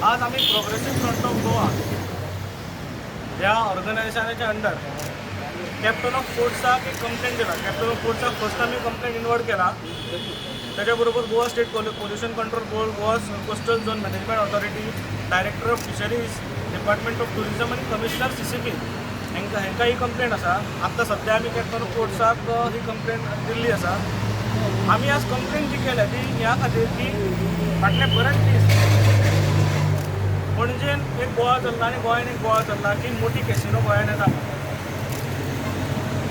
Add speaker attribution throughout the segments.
Speaker 1: आज आमी progressive front of Goa ह्या ऑर्गनायझेशनाच्या अंडर कॅप्टन ऑफ पोर्ट्साक एक कंप्लेंट दिला. कॅप्टन ऑफ पोर्ट्साक फर्स्ट आमी कंप्लेंट इनवर्ड केला. त्याच्या बरोबर Goa State Pollution Control Board, Goa Coastal Zone Management Authority, Director of Fisheries, Department of Tourism आनी कमिशनर सीसीपी हांकां ही कंप्लेंट आसा. आत्तां सद्या आमी कॅप्टन ऑफ पोर्ट्साक ही कंप्लेंट दिल्ली आसा. आमी आज कंप्लेंट जी केल्या ती ह्या खातीर की फाटले बरेच दीस पणजेन एक गोवा चल्ला आनी गोंयान एक गोवा चल्ला की मोठी कॅसिनो गोंयान येता.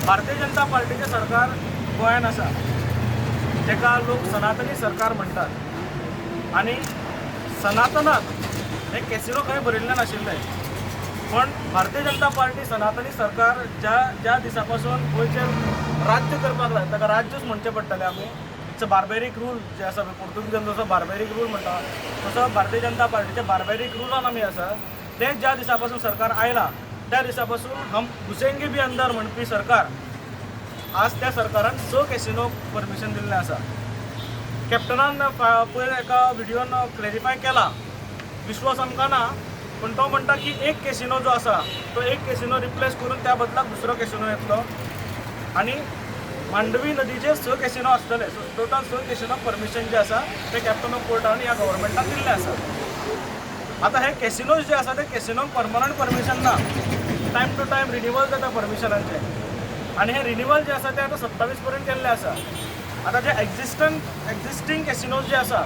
Speaker 1: भारतीय जनता पार्टीचें सरकार गोंयान आसा, ताका लोक सनातनी सरकार म्हणटात आनी सनातनाक हें कॅसिनो खंय बरयल्लें नाशिल्लें. पण भारतीय जनता पार्टी सनातनी सरकार ज्या ज्या दिसा पासून गोंयचेर राज्य करपाक लागलें, ताका राज्यूच म्हणचें पडटलें आमी. It's a barbaric rule जे आसा, पोर्तुगीजान जसो बार्बेरीक रूल म्हणटा तसो भारतीय जनता पार्टीच्या बार्बेरीक रुलान आमी आसा. ते ज्या दिसा पासून सरकार आयला त्या दिसा पासून "हम घुसेंगे भी अंदर" म्हणपी सरकार, आज त्या सरकारान स कॅसिनोक परमिशन दिल्लें आसा. कॅप्टनान पयर एका व्हिडियोन क्लॅरिफाय केला. विश्वास आमकां ना, पूण तो म्हणटा की एक कॅसिनो जो आसा तो एक कॅसिनो रिप्लेस करून त्या बदलाक दुसरो कॅसिनो येतलो आनी मांडवी नदीचेर स कॅसिनो आसतले. सो टोटल स कॅसिनोक परमिशन जें आसा तें कॅप्टन ऑफ पोर्टान ह्या गव्हर्मेंटान दिल्लें आसा. आतां हे कॅसिनोज जे आसा ते कॅसिनोक परमनंट परमिशन ना, टायम टू टायम रिनिवल जाता परमिशनांचें आनी हे रिनिवल जे आसा ते आतां 27 पर्यंत केल्लें आसा. आतां जे एक्झिस्टींग कॅसिनोज जे आसा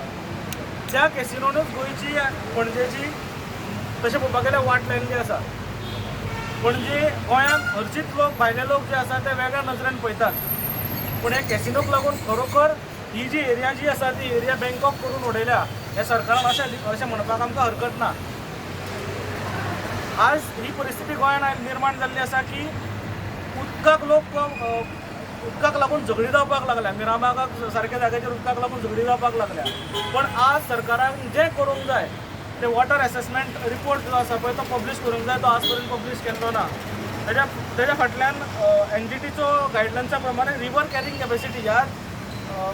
Speaker 1: त्या कॅसिनोनूच गोंयची, पणजेची तशें पळोवपाक गेल्यार वाट लायिल्ली आसा. पणजे, गोंयांत हरशीच लोक, भायले लोक जे आसा ते वेगळ्या नदरेन पळयतात, पूण हे कॅसिनोक लागून खरोखर ही जी एरिया जी आसा ती एरिया बँकॉक करून उडयल्या हे सरकारान, अशें अशें म्हणपाक आमकां हरकत ना. आज ही परिस्थिती गोंयांत निर्माण जाल्ली आसा की उदकाक लोक उदकाक लागून झगडी जावपाक लागल्या. मिरामार्गाक सारक्या जाग्याचेर उदकाक लागून झगडी जावपाक लागल्या. पण आज सरकारान जें करूंक जाय ते वॉटर एसेसमेंट रिपोर्ट जो आसा पळय तो पब्लीश करूंक जाय. तो आज पर्यंत पब्लीश केल्लो ना. तेज्या फाटल्यान एनजीटीचो गायडलायन्सा प्रमाणे रिवर कॅरिंग कॅपेसिटी, ह्या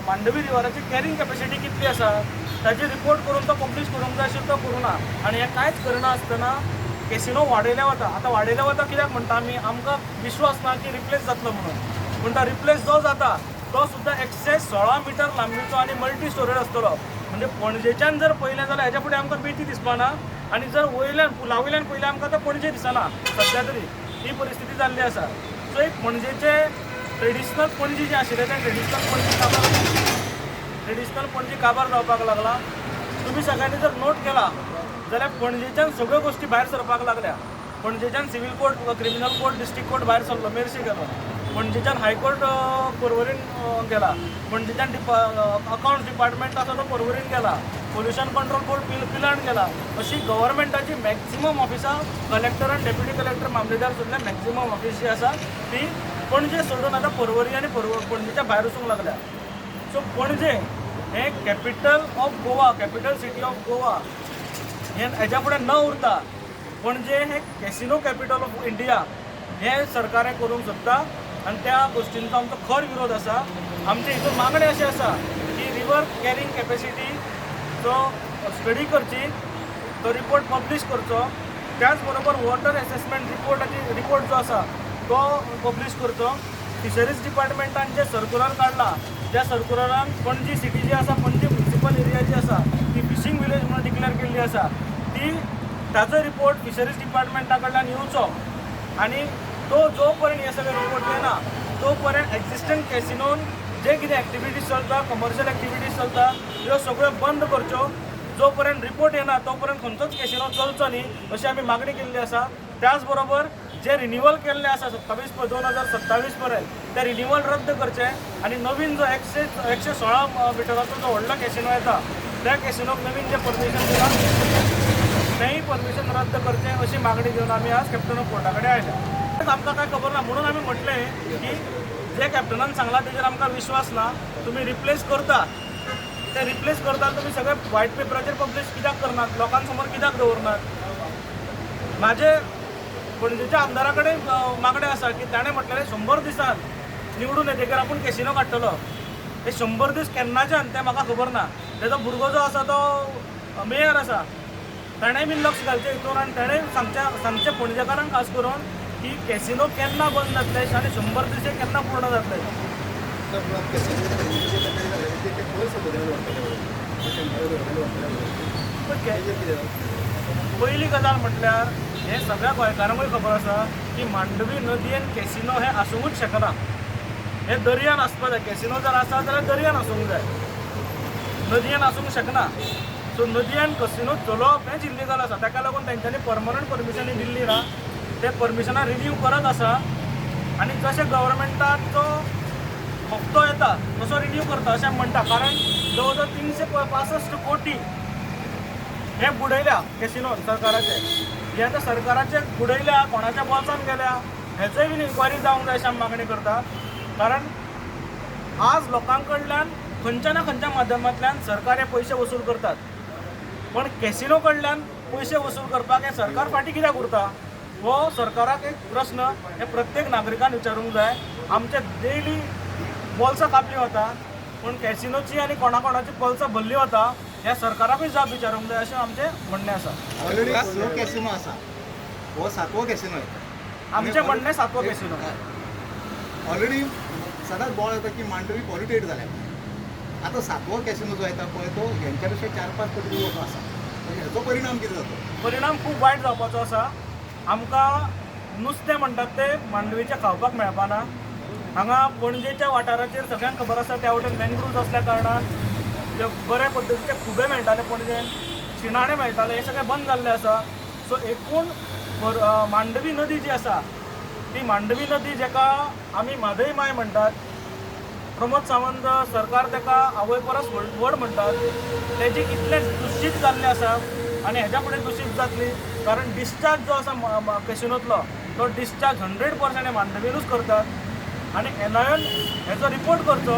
Speaker 1: मांडवी रिवराची कॅरिंग कॅपेसिटी कितली आसा ताची रिपोर्ट करून तो पब्लीश करूंक जाय आशिल्लो, तो करूं ना. आनी हें कांयच करना आसतना कॅसिनो वाडयले वता. आतां वाडयले वता कित्याक म्हणटा आमी? आमकां विश्वास ना की रिप्लेस जातलो म्हणून. पूण तो रिप्लेस जो जाता तो सुद्दां 116 मिटर लांबीचो आनी मल्टी स्टोरेज आसतलो. म्हणजे पणजेच्यान जर पळयलें जाल्यार हेच्या फुडें आमकां बेती दिसपाना आनी जर वयल्यान पुला वयल्यान पळयल्यार आमकां आतां पणजे दिसना. सद्या तरी ही परिस्थिती जाल्ली आसा. सो एक पणजेचे ट्रेडिशनल पणजी जें आशिल्लें तें ट्रेडिशनल पणजी काबार जावपाक लागला. तुमी सगळ्यांनी जर नोट केला जाल्यार पणजेच्यान सगळ्यो गोश्टी भायर सरपाक लागल्या. पणजेच्यान civil court, criminal court, district court भायर सरलो, मेरशे गेलो. पणजेच्यान हायकोर्ट पर्वरीन गेला. पणजेच्यान अकाउंट्स डिपार्टमेंट आसा तो पर्वरीन गेला. पोल्युशन कंट्रोल बोर्ड पिलान गेला. अशी गव्हर्मेंटाची मॅक्झिमम ऑफिसां, कलेक्टर आनी डेप्युटी कलेक्टर, मामलेदार सुद्दां, मॅक्झिमम ऑफिस जी आसा ती पणजे सोडून आतां पर्वरी आनी पणजेच्या भायर वचूंक लागल्या. सो पणजे हें capital of Goa, capital city of Goa हें हेज्या फुडें न उरता पणजे हें कॅसिनो कॅपिटल ऑफ इंडिया हें सरकार हें करूंक सोदता आनी त्या गोश्टींचो आमचो खर विरोध आसा. आमचे हितून मागणें अशें आसा की रिवर कॅरिंग कॅपेसिटीचो स्टडी करची, तो रिपोर्ट पब्लीश करचो. त्याच बरोबर वॉटर एसेसमेंट रिपोर्ट जो आसा तो पब्लीश करचो. फिशरीज डिपार्टमेंटान जे सर्कुलर काडला त्या सर्कुलरान पणजी सिटी जी आसा, पणजी म्युनिसिपल एरिया जी आसा ती फिशींग विलेज म्हणून डिक्लेअर केल्ली आसा. ती ताचो रिपोर्ट फिशरीज डिपार्टमेंटा कडल्यान येवचो आनी तो जो पर्यंत हे सगळे रिपोर्ट येना तो पर्यंत एक्झिस्टंट कॅसिनोन जे कितें एक्टिविटीज चलता, कमर्शियल एक्टिविटीज चलता, ह्यो सगळ्यो बंद करच्यो. जो पर्यंत रिपोर्ट येना तो पर्यंत खंयचोच कॅसिनो चलचो न्ही अशी आमी मागणी केल्ली आसा. त्याच बरोबर जे रिनिवल केल्लें आसा 2027 पर्यंत, तें रिनिवल रद्द करचें आनी नवीन जो 116 मिटराचो जो व्हडलो कॅसिनो येता त्या कॅसिनोक नवीन जें परमिशन दिलां तेंय परमिशन रद्द करचें, अशी मागणी घेवन आमी आज कॅप्टन ऑफ पोर्टा कडेन आयल्या. आमकां कांय खबर ना म्हणून आमी म्हटलें की जे कॅप्टनान सांगलां तेजेर आमकां विश्वास ना. तुमी रिप्लेस करता ते रिप्लेस करता, तुमी सगळे व्हायट पेपराचेर पब्लीश कित्याक करनात? लोकां समोर कित्याक दवरनात? म्हाजे पणजेच्या आमदारा कडेन मागणें आसा की ताणें म्हटलेलें 100 दिसान निवडून येतकीर आपूण कॅसिनो काडटलो. हे 100 दीस केन्नाच्यान ते म्हाका खबर ना. तेजो भुरगो जो आसा तो मेयर आसा. ताणें बीन लक्ष घालचें हितून आनी ताणें सांगचें सांगचें पणजेकारांक खास करून की कॅसिनो केन्ना बंद जातले आनी 100 दीस हे केन्ना पूर्ण जातले.
Speaker 2: तर मुळात कॅसिनो पणजेचे तक्रारी जाल्ले ते खंय समुद्रान व्हरतले शंबरा व्हरतले?
Speaker 1: पण
Speaker 2: तेजेर कितें जाता?
Speaker 1: पयली गजाल म्हटल्यार हें सगळ्या गोंयकारांकूय खबर आसा की मांडवी नदयेन कॅसिनो हें आसूंकूच शकना. हें दर्यान आसपा जाय. कॅसिनो जर आसा जाल्यार दर्यान आसूंक जाय, नदयेन आसूंक शकना. सो नदयेन कसिनो चलोवप हेंच इल्लिगल आसा. ताका लागून तेंच्यांनी परमनंट परमिशन दिल्ली ना. ते परमिशनां रिन्यू करत आसा आनी जशें गव्हर्मेंटाचो हप्तो येता तसो रिन्यू करता अशें म्हणटा. कारण जवळ जवळ 365 कोटी हे बुडयल्या कॅसिनोन सरकाराचे. हे आतां सरकाराचे बुडयल्या, कोणाच्या बोल्सान गेल्या, हेचोय बीन इन्क्वायरी जावंक जाय अशें आमी मागणी करता. कारण आज लोकां कडल्यान खंयच्या ना खंयच्या माध्यमांतल्यान सरकार हे पयशे वसूल करतात, पण कॅसिनो कडल्यान पयशे वसूल करपाक हें सरकार फाटीं कित्याक उरता हो सरकाराक एक प्रस्न हे प्रत्येक नागरिकान विचारूंक जाय. आमचे डेली बोल्सां कापली वता, पूण कॅसिनोची आनी कोणा कोणाची बोल्सां भरली वता, ह्या सरकाराकूय जाप विचारूंक जाय अशें आमचें म्हणणें आसा.
Speaker 2: ऑलरेडी स कॅसिनो आसा, हो सातवो कॅसिनो येता.
Speaker 1: आमचें म्हणणें सातवो कॅसिनो.
Speaker 2: ऑलरेडी सदांच बोवाळ येता की मांडवी पॉल्युटेड जाल्या. आतां सातवो कॅसिनो जो येता पळय तो हेंच्या पेक्षा 4-5 पटी मोठो आसा. म्हणजे हेचो परिणाम कितें जाता?
Speaker 1: परिणाम खूब वायट जावपाचो आसा. आमकां नुस्तें म्हणटात तें मांडवीचें खावपाक मेळपाना. हांगा पणजेच्या वाठाराचेर सगळ्यांक खबर आसा, त्या वटेन मॅनग्रुव्ज आसल्या कारणान जे बऱ्या पद्दतीचे खुबे मेळटाले पणजेन, शिणाणे मेळटाले, हें सगळें बंद जाल्लें आसा. सो एकूण मांडवी नदी जी आसा ती मांडवी नदी जेका आमी म्हादय माय म्हणटात, प्रमोद सावंत सरकार ताका आवय परस व्हड व्हड म्हणटात, तेजी इतलें दुशीत जाल्लें आसा आनी हेज्या फुडें दुशीत जातली. कारण डिस्चार्ज जो आसा कॅसिनोंतलो तो डिस्चार्ज 100% हे मांडवीनूच करतात. आनी एनआयन हेचो रिपोर्ट करचो,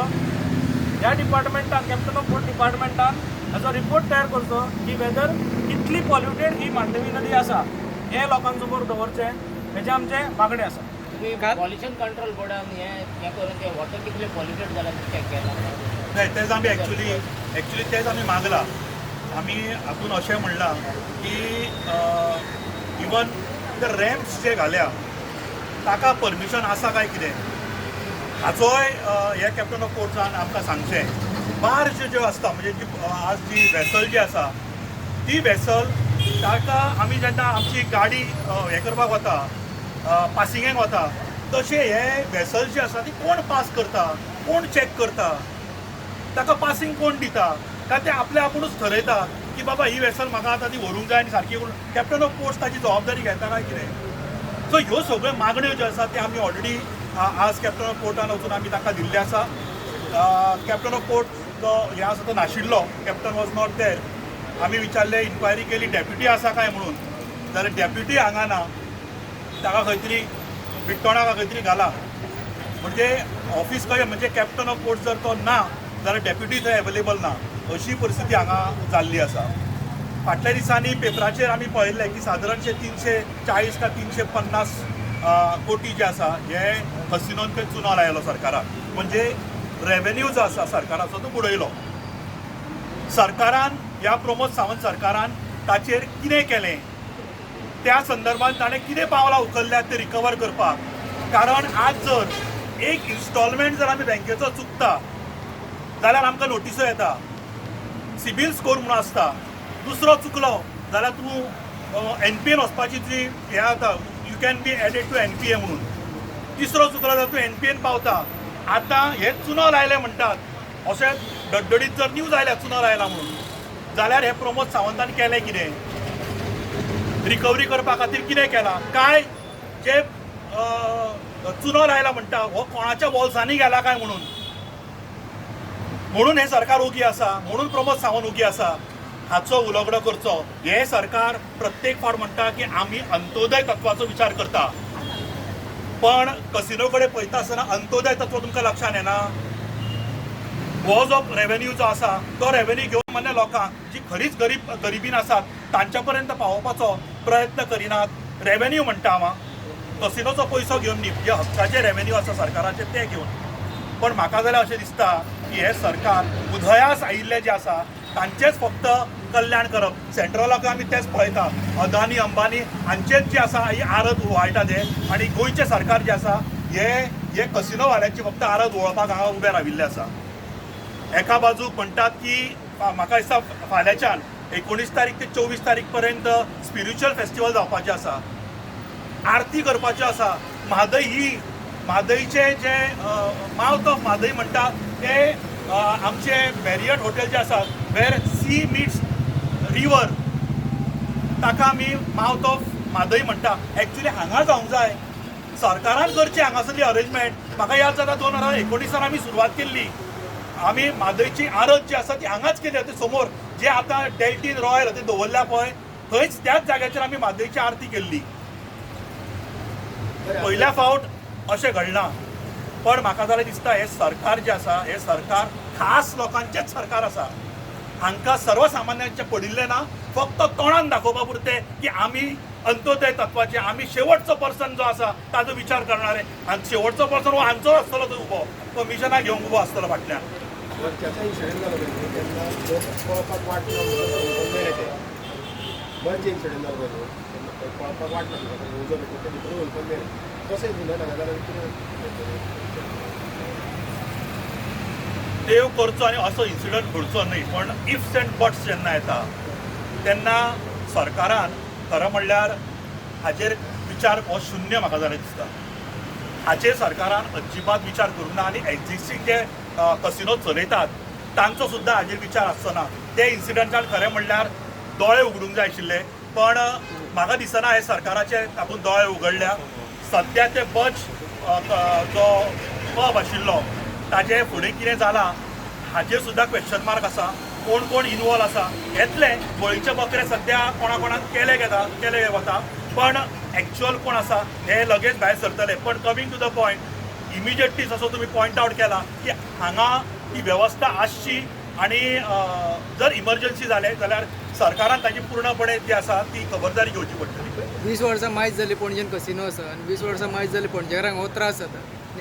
Speaker 1: ह्या डिपार्टमेंटान, कॅप्टन ऑफ पोर्ट डिपार्टमेंटान हेचो रिपोर्ट तयार करचो की वेदर कितली पॉल्युटेड ही मांडवी नदी आसा हें लोकां समोर दवरचें, हेजें आमचें मागणें आसा.
Speaker 3: तुमी पॉल्युशन कंट्रोल बोर्डान हें हें करून ते वॉटर कितलें पॉल्युटेड जालां तें चॅक केलां?
Speaker 4: नाही, तेच आमी एक्चुली एक्चुली तेच आमी मागला. आमी हातून अशें म्हणलां की इवन the ramps जे घाल्या ताका परमिशन आसा काय कितें हाचोय हे कॅप्टन ऑफ पोर्ट्सान आमकां सांगचें. बार्ज ज्यो आसता, म्हणजे जी आज जी वेसल जी आसा ती वेसल ताका आमी जेन्ना आमची गाडी हें करपाक वता, पासिंगेक वता, तशें हे वेसल जी आसा ती कोण पास करता, कोण चॅक करता, ताका पासिंग कोण दिता, काय ते आपले आपुणूच थरयता की बाबा ही वेसल म्हाका आतां ती व्हरूंक जाय आनी सारकी करून कॅप्टन ऑफ पोर्ट्स ताची जबाबदारी घेता काय कितें? सो ह्यो सगळ्यो मागण्यो ज्यो आसा त्यो आमी ऑलरेडी आज कॅप्टन ऑफ पोर्टान वचून आमी तांकां दिल्ले आसा. कॅप्टन ऑफ पोर्ट जो हें आसा तो नाशिल्लो, कॅप्टन वॉज not there. आमी विचारलें, इन्क्वायरी केली डॅप्युटी आसा काय म्हणून, जाल्यार डॅप्युटी हांगा ना, ताका खंय तरी बिट्टोणाक खंय तरी घाला. म्हणजे ऑफिस खंय, म्हणजे कॅप्टन ऑफ पोर्ट जर तो ना जाल्यार डॅप्युटी थंय एवेलेबल ना, अशी परिस्थिती हांगा जाल्ली आसा. फाटल्या दिसांनी पेपराचेर आमी पळयल्लें की सादारणशे 340 का 350 कोटी जे आसा हे कसिनोन खंय चुनो लायलो सरकाराक. म्हणजे रेवेन्यू जो आसा सरकाराचो तो बुडयलो सरकारान. ह्या प्रमोद सावंत सरकारान ताचेर कितें केलें, त्या संदर्भात ताणें कितें पावलां उखल्ल्यात ते रिकवर करपाक? कारण आज जर एक इन्स्टॉलमेंट जर आमी बँकेचो चुकता जाल्यार आमकां नोटिसो येता, सिबील स्कोर म्हणून आसता. दुसरो चुकलो जाल्यार तूं एनपीएन वचपाची जी हें जाता, you can be added to NPA म्हणून. तिसरो चुकलो जाल्यार तूं एनपीएन पावता. आतां हे चुनो लायले म्हणटात, अशें डड्डडीत जर न्यूज आयल्या चुनो लायला म्हणून, जाल्यार हे प्रमोद सावंतान केलें कितें? रिकवरी करपा खातीर कितें केलां? काय जे चुनो लायला म्हणटा हो कोणाच्या बोल्सांनी गेला काय म्हणून, म्हणून हें सरकार ओगी आसा, म्हणून प्रमोद सावंत ओगी आसा, हाचो उलगडो करचो. हें सरकार प्रत्येक फावट म्हणटा की आमी अंत्योदय तत्वाचो विचार करता, पण कसिनो कडेन पळयता आसतना अंत्योदय तत्व तुमकां लक्षांत येना. हो जो रेवेन्यू जो आसा तो रेवेन्यू घेवन मान्य लोकांक जी खरीच गरीब गरिबीन आसात तांच्या पर्यंत पावोवपाचो प्रयत्न करिनात. रेवेन्यू म्हणटा हांव, कसिनोचो पयसो घेवन न्ही, जे हक्काचे रेवेन्यू आसा सरकाराचे ते घेवन. पण म्हाका जाल्यार अशें दिसता की हें सरकार उदयास आयिल्लें जें आसा तांचेच फक्त कल्याण करप. सेंट्रलाक आमी तेच पळयता, अदानी अंबानी हांचेच जे आसा ही आरत उवाळटा ते, आनी गोंयचें सरकार जें आसा हे हे कसिनोवाल्यांची फक्त आरत उवळपाक हांगा उबे राविल्ले आसा. एका बाजूक म्हणटात की म्हाका दिसता फाल्यांच्यान 19 तारीख ते 24 तारीख पर्यंत स्पिरिच्युअल फेस्टिवल जावपाचें आसा, आरती करपाच्यो आसा. म्हादय ही म्हादयचे जे मावथ ऑफ म्हादय म्हणटा ते आमचे मॅरियट हॉटेल जे आसा वेर सी मिट्स रिवर, ताका आमी मावथ ऑफ म्हादय म्हणटा. एक्चुली हांगा जावंक जाय, सरकारान करचें हांगासरली अरेंजमेंट. म्हाका याद जाता 2019 आमी सुरवात केल्ली, आमी म्हादयची आरत जी आसा ती हांगाच केली. ते समोर जे आतां डेल्टीन रॉयल ते दवरल्या पळय, थंयच त्याच जाग्याचेर आमी म्हादयची आरती केल्ली. पयल्या फावट अशें घडना, पण म्हाका जाल्यार दिसता हें सरकार जें आसा हें सरकार खास लोकांचेंच सरकार आसा. हांकां सर्वसामान्यांचें पडिल्लें ना, फक्त तोंडान दाखोवपा पुरतें की आमी अंत्योदय तत्वाचे, आमी शेवटचो पर्सन जो आसा ताजो विचार करणारे. आनी शेवटचो पर्सन हो हांचो आसतलो, तो उबो कमिशनां घेवंक उबो आसतलो फाटल्यान.
Speaker 5: वरच्याचा इन्सिडंट जालो पळय तेन्ना लोक पळपाक वाट ना म्हणून मेळ्ळे ते. बर्च इन्सिडंट जालो पळय न्हू तेन्ना पळपाक वाट नासली, उजो पेटलो, ते भितर हुलपून मेळ्ळे. तशें इन्सिडंट हांगा जाल्यार कितें?
Speaker 4: देव करचो आनी असो इन्सिडंट घडचो न्हय, पण इफ्स अँड बट्स जेन्ना येता तेन्ना सरकारान खरें म्हणल्यार हाजेर विचार हो शुन्य म्हाका जाल्यार दिसता. हाचेर सरकारान अजिबात विचार करूंक ना आनी एक्झिस्टींग जे कसिनो चलयतात तांचो सुद्दां हाजेर विचार आसचो ना. ते इन्सिडंटान खरें म्हणल्यार दोळे उगडूंक जाय आशिल्ले, पण म्हाका दिसना हे सरकाराचे तातूंत दोळे उगडल्या. सद्या ते बच जो पब आशिल्लो ताजे फुडें कितें जालां हाजेर सुद्दां क्वेश्चन मार्क आसा. कोण कोण इनवॉल्व आसा येतले, बळीचे बकरे सद्या कोणा कोणाक केले घेता केले वता, पण एक्च्युअल कोण आसा हे लगेच भायर सरतले. पण coming to the point, immediately जसो तुमी पॉयंट आवट केला की हांगा ही वेवस्था आसची आनी जर इमर्जन्सी जाले जाल्यार सरकारान ताजी पूर्णपणे जी आसा ती खबरदारी घेवची पडटली.
Speaker 6: 20 वर्सां मायज जाली पणजेन कसिनो आसा आनी 20 वर्सां मायज जाली पणजेकारांक हो त्रास जाता.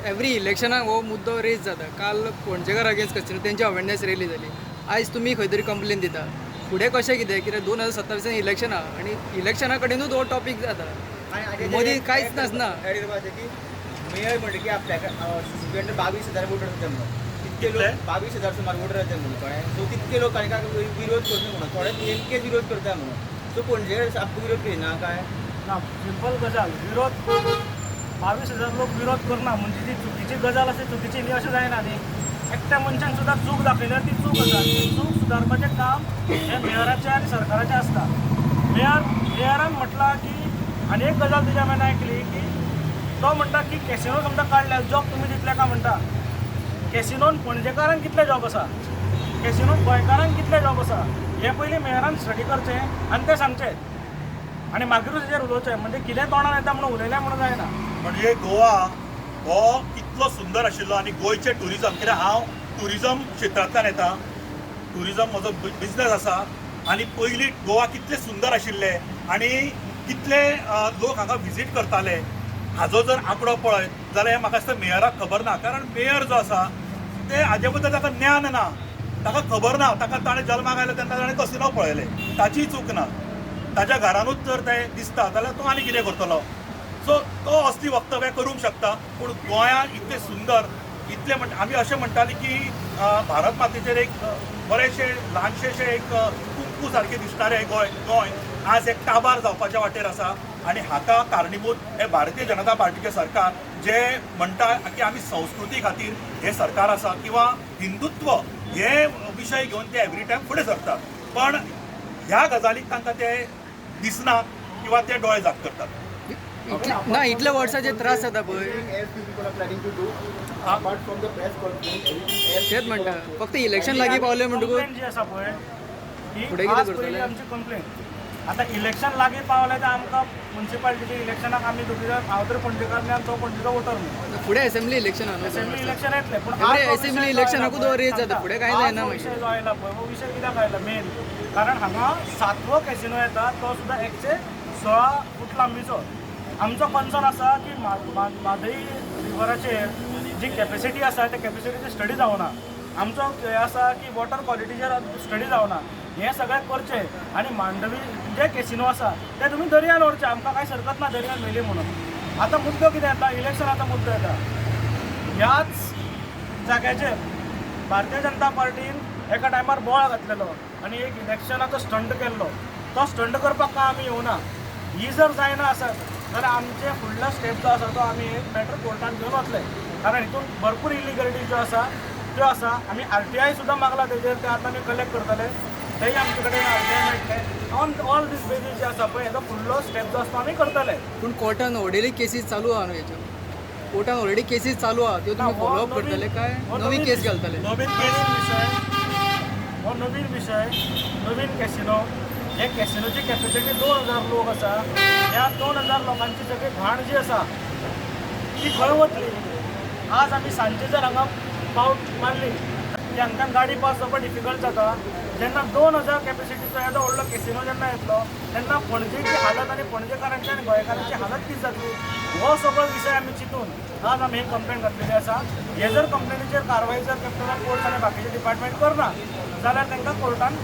Speaker 6: एवरी इलेक्शनाक हो मुद्दो रेज जाता. काल पणजेकार अगेन्स्ट कसिनो तेंची अवेरनेस रॅली जाली. आयज तुमी खंय तरी कंप्लेन दिता, फुडें कशें कितें? कित्याक 2027 इलेक्शन आहा आनी इलेक्शना कडेनूच हो टॉपीक जाता, मदीं कांयच नासना.
Speaker 7: एड करपाचें की मेयर म्हणटा की आपल्याक स्टुडंट 22,000 वोटर आसता म्हणून, तितके
Speaker 4: कितले?
Speaker 7: लोक 22,000 सुमार वोटर आसता म्हणून, कळ्ळें? सो तितके लोक तांकां विरोध करता म्हणून, थोडे नेमकेच विरोध करता म्हणून. सो पणजे सामको विरोध करिना काय?
Speaker 1: ना, सिंपल गजाल, विरोध 22,000 लोक विरोध करना म्हणजे ती चुकीची गजाल आसा, चुकीची न्ही अशें जायना न्ही. एकट्या मनशान सुद्दां चूक दाखयल्यार ती चूक आसा. ती चूक सुदारपाचें काम हें मेयराचें आनी सरकाराचें आसता. मेयरान म्हटलां की आनी एक गजाल तुज्या हांवें आयकली की तो म्हणटा की कॅसिनो समजा काडल्यार जॉब तुमी दितले काय म्हणटा. कॅसिनोन पणजेकारांक कितले जॉब आसा, कॅसिनोन गोंयकारांक कितले जॉब आसा, हें पयलीं मेयरान स्टडी करचें आनी तें सांगचें आनी मागीरूच हेजेर उलोवचें. म्हणजे कितें तोंडान येता म्हणून उलयलें म्हणून जायना.
Speaker 4: म्हणजे गोवा हो इतलो सुंदर आशिल्लो आनी गोंयचें ट्युरिजम, कित्याक हांव ट्युरिजम क्षेत्रांतल्यान येता, ट्युरिजम म्हजो बिजनस आसा आनी पयलीं गोवा कितलें सुंदर आशिल्लें आनी कितले लोक हांगा विजीट करताले हाजो जर आंकडो पळयत जाल्यार हें म्हाका दिसता मेयराक खबर ना. कारण मेयर जो आसा ते हाजे बद्दल ताका ज्ञान ना, ताका खबर ना. ताका ताणें जल्माक आयलो तेन्ना ताणें कसिनो पळयलें, ताचीय चूक ना. ताच्या घरानूच जर तें दिसता जाल्यार तो आनी कितें करतलो? सो तो असली वक्तव्यां करूंक शकता, पूण गोंयांत इतलें सुंदर इतलें म्हणटा आमी अशें म्हणटाले की भारत मातेचेर एक बरेंशें ल्हानशें एक कुंकू सारकें दिसणारें गोंय, गोंय आज एक काबार जावपाच्या वाटेर आसा आनी हाका कारणीभूत हें भारतीय जनता पार्टीचें सरकार, जे म्हणटा की आमी संस्कृती खातीर हें सरकार आसा किंवा हिंदुत्व हे विशय घेवन ते एवरी टायम फुडें सरतात, पण ह्या गजालीक तांकां ते दिसना किंवा ते दोळे जाग करतात.
Speaker 6: ना, इतल्या वर्सां जे त्रास जाता पळय.
Speaker 5: Anything else you people are planning to do apart from the press conference, anything else?
Speaker 6: तेच म्हणटा, फक्त इलेक्शन लागीं पावलें म्हणटकूच
Speaker 1: कंप्लेन जी आसा पळय ही
Speaker 6: फुडें कितें
Speaker 1: आज
Speaker 6: करतले?
Speaker 1: पयली आमची कंप्लेन. आतां इलेक्शन लागीं पावलें ते आमकां मुन्सिपालिटीच्या इलेक्शनाक आमी दोगी जाण, हांव तर पणजेकार न्ही आनी तो पणजेचो वोटर न्ही.
Speaker 6: फुडें असेंब्ली इलेक्शन आहा न्हू.
Speaker 1: असेंब्ली इलेक्शन येतलें, पूण
Speaker 6: Every
Speaker 1: आज हो
Speaker 6: assembly
Speaker 1: विशय जो
Speaker 6: इलेक्शनाकूच
Speaker 1: आयला
Speaker 6: हो raise
Speaker 1: पळय,
Speaker 6: जाता, फुडें कांय
Speaker 1: आज
Speaker 6: जायना
Speaker 1: हो
Speaker 6: मागीर.
Speaker 1: विशय जो आयला पळय, हो विशय कित्याक आयला मेन कारण हांगा सातवो कॅसिनो येता तो सुद्दां 116 फूट लांबीचो. आमचो कन्सर्न आसा की म्हादय रिवराचेर जी कॅपेसिटी आसा त्या कॅपेसिटीची स्टडी जावना. आमचो हें आसा की वॉटर क्वॉलिटीचेर स्टडी जावना. हें सगळें करचें आनी मांडवी जे कॅसिनो आसा ते तुमी दर्यान व्हरचे, आमकां कांय हरकत ना दर्यान व्हेली म्हणून. आतां मुद्दो कितें येता, इलेक्शनाचो मुद्दो येता. ह्याच जाग्याचेर भारतीय जनता पार्टीन एका टायमार बोवाळ घातलेलो आनी एक इलेक्शनाचो स्टंट केल्लो. तो स्टंट करपाक काय आमी येवना. ही जर जायना आसत जाल्यार आमचे फुडलो स्टेप जो आसा तो आमी एक मॅटर कोर्टान घेवन वतले, कारण हितून भरपूर इलिगलिटी ज्यो आसा त्यो आसा. आमी आरटीआय सुद्दां मागला तेजेर, ते आतां आमी कलेक्ट करतले, तेय आमचे कडेन आरटीआय मेळटले. ऑन ऑल these basis जे आसा पळय हेजो फुडलो स्टेप जो आसा तो आमी करतले.
Speaker 6: पूण कोर्टान ऑलरेडी केसीस चालू आहा न्हू हेच्यो, कोर्टान ऑलरेडी केसीस चालू आहा, त्यो तुमी
Speaker 1: ना, हो
Speaker 6: फॉलोअप
Speaker 1: नवीन-
Speaker 6: करतले काय
Speaker 1: हो
Speaker 6: नवी
Speaker 1: नवीन
Speaker 6: केस घालतले?
Speaker 4: नवीन केस.
Speaker 1: नवीन विशय हो, नवीन विशय, नवीन कॅसिनो. हे कॅसिनोची कॅपेसिटी 2000 लोक आसा. ह्या 2000 लोकांची सगळी घाण जी आसा ती खंय वतली? आज आमी सांजचे जर हांगा पावट मारली की हांकां गाडी पास जावपाक डिफिकल्ट जाता. जेन्ना 2000 कॅपेसिटीचो येदो व्हडलो कॅसिनो जेन्ना येतलो तेन्ना पणजेची हालत आनी पणजेकारांची आनी गोंयकारांची हालत कितें जातली, हो सगळो विशय आमी चिंतून आज आमी ही कंप्लेन घातलेली आसा. हे जर कंप्लेनीचेर कारवाय जर कॅप्टन कोर्ट आनी बाकीचे डिपार्टमेंट करना जाल्यार तांकां कोर्टान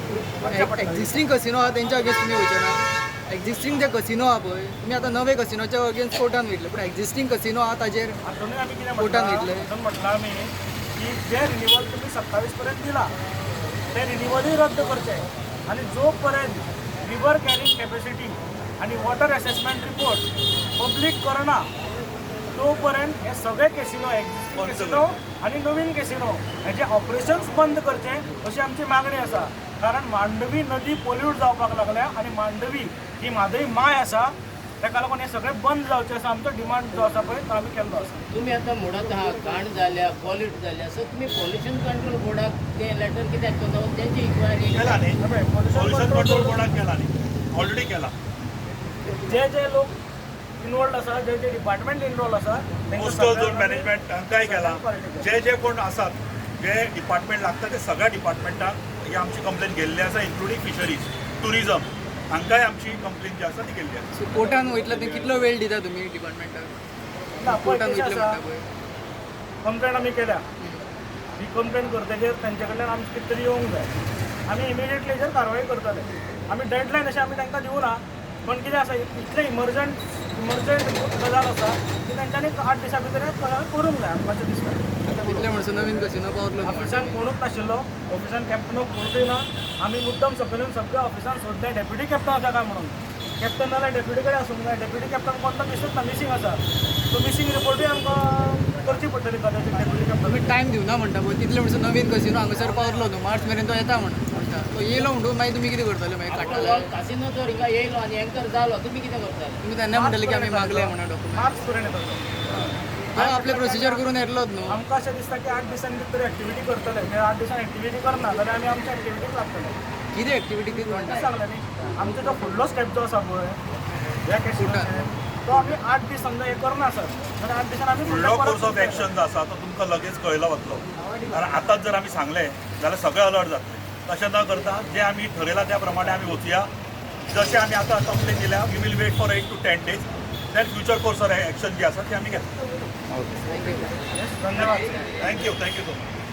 Speaker 1: वचचें पडटलें.
Speaker 6: एक्झिस्टींग कसिनो आहा तेंच्या अगेन्स्ट तुमी वयचे ना? एक्झिस्टींग जे कसिनो आहा पळय, तुमी आतां नवे कसिनोच्या अगेन्स्ट कोर्टान वयतले, पूण एक्झिस्टींग कसिनो आहा ताजेर
Speaker 1: हातूनय आमी कितें
Speaker 6: कोर्टान
Speaker 1: म्हटलां,
Speaker 6: वयतले?
Speaker 1: हातून म्हटलां आमी की जे रिनिवल तुमी 27 पर्यंत दिला ते रिनिवलूय रद्द करचें आनी जो पर्यंत रिवर कॅरिंग कॅपेसिटी आनी वॉटर एसेसमेंट रिपोर्ट पब्लीक करना तो पर्यंत हे सगळे कॅसिनो, एक्झिस्टींग कॅसिनो आनी नवीन कॅसिनो हेजे ऑपरेशन्स बंद करचें अशी आमची मागणी आसा. कारण मांडवी नदी पोल्यूट जावपाक लागल्या आनी मांडवी ही म्हादय माय आसा, ताका लागून हें सगळें बंद जावचें असो आमचो डिमांड जो आसा पळय तो आमी केल्लो आसा.
Speaker 3: तुमी आतां म्हणत आहा घाण जाल्या, पॉल्यूट जाल्या, सो तुमी पॉल्युशन कंट्रोल बोर्डाक ते लेटर कित्याक करता, तेंची इन्क्वायरी?
Speaker 4: केला न्ही.
Speaker 1: पळय,
Speaker 4: पॉल्युशन कंट्रोल बोर्डान केला न्ही, ऑलरेडी केला.
Speaker 1: जे जे लोक इनवॉल्ड आसा, जे जे डिपार्टमेंट इनवॉल्ड आसा, तांकां
Speaker 4: कोस्टल झोन
Speaker 1: सगळ्यांक
Speaker 4: मॅनेजमेंट तांकांय केला. जे जे कोण आसात, जे डिपार्टमेंट लागता ते सगळ्या डिपार्टमेंटाक ही आमची कंप्लेन गेल्ली आसा, इन्क्लुडींग फिशरीज, टुरिजम, हांकांय आमची कंप्लेन जी आसा ती गेल्ली आसा.
Speaker 6: सो कोर्टान वयतले ते कितलो वेळ दिता तुमी डिपार्टमेंटाक?
Speaker 1: ना, पळय,
Speaker 6: कोर्टान
Speaker 1: कशें
Speaker 6: वयतले
Speaker 1: आसा,
Speaker 6: म्हणटा पळय.
Speaker 1: कंप्लेन आमी केल्या, ही कंप्लेन करतकीर तांचे कडल्यान आमचें कितें तरी येवंक जाय. आमी इमिडिएटली हेजेर कारवाय करतले. आमी डेडलायन अशें आमी तांकां दिवना, पण कितें आसा, इतलें इमर्जंट गजाल आसा की तांच्यांनी 8 दिसां भितर हें करूंक जाय आमकां अशें दिसता.
Speaker 6: तितले म्हणसर नवीन कसिनो पावतलो न्हू.
Speaker 1: ऑफिसान कोणूच नाशिल्लो, ऑफिसान कॅप्टन कोणूय ना. आमी मुद्दम सकयल येवन सगळ्या ऑफिसान सोदलें डेप्युटी कॅप्टन आसा काय म्हणून. कॅप्टन नाल्यार डेप्युटी कडेन आसूंक जाय. डेप्युटी कॅप्टन कोण तो दिसूच ना, मिसींग आसा. सो मिसींग रिपोर्टूय आमकां करची पडटली कदाचित डेप्युटी कॅप्टन.
Speaker 6: तुमी टायम दिवना म्हणटा पळय, तितले म्हणसर नवीन कसिनो हांगासर पावतलो न्हू, मार्च मेरेन तो येता म्हणटा, तो येयलो म्हणटकूच मागीर तुमी कितें करतले? मागीर काडटले?
Speaker 3: कासिनो जर हिंगा येयलो आनी एंकर जालो, तुमी कितें करतले?
Speaker 6: तुमी तेन्ना म्हणटले की आमी मागले म्हणून डॉक्युमेंट?
Speaker 1: मार्च पर्यंत येता तो.
Speaker 6: तो आपले प्रोसिजर करून येतलोच न्हू.
Speaker 1: आमकां अशें दिसता की 8 दिसांनी कितें तरी एक्टिविटी करतले. ते 8 दिसान एक्टिविटी करना जाल्यार आमी आमच्या एक्टिविटीक लागतले.
Speaker 6: कितें एक्टिविटी कितें म्हणटा?
Speaker 1: तें सांगलें न्ही, आमचो जो फुडलो स्टेप जो आसा पळय ह्या कॅसिनोचेर, तो आमी 8 दीस समजा हें करना सर जाल्यार 8 दिसान आमी
Speaker 4: फुडलो कोर्स ऑफ एक्शन जो आसा तो तुमकां लगेच कळयलो वतलो, कारण आतांच जर आमी सांगलें जाल्यार सगळे अलर्ट जातले. तशें न करता जे आमी ठरयलां त्या प्रमाणे आमी वचुया. जशें आमी आतां कंप्लेन दिल्या, we will wait for 8 to 10 days, then future course of action जी आसा ती आमी घेतले.
Speaker 6: Thank you.
Speaker 1: धन्यवाद.
Speaker 4: Thank you, thank you so much.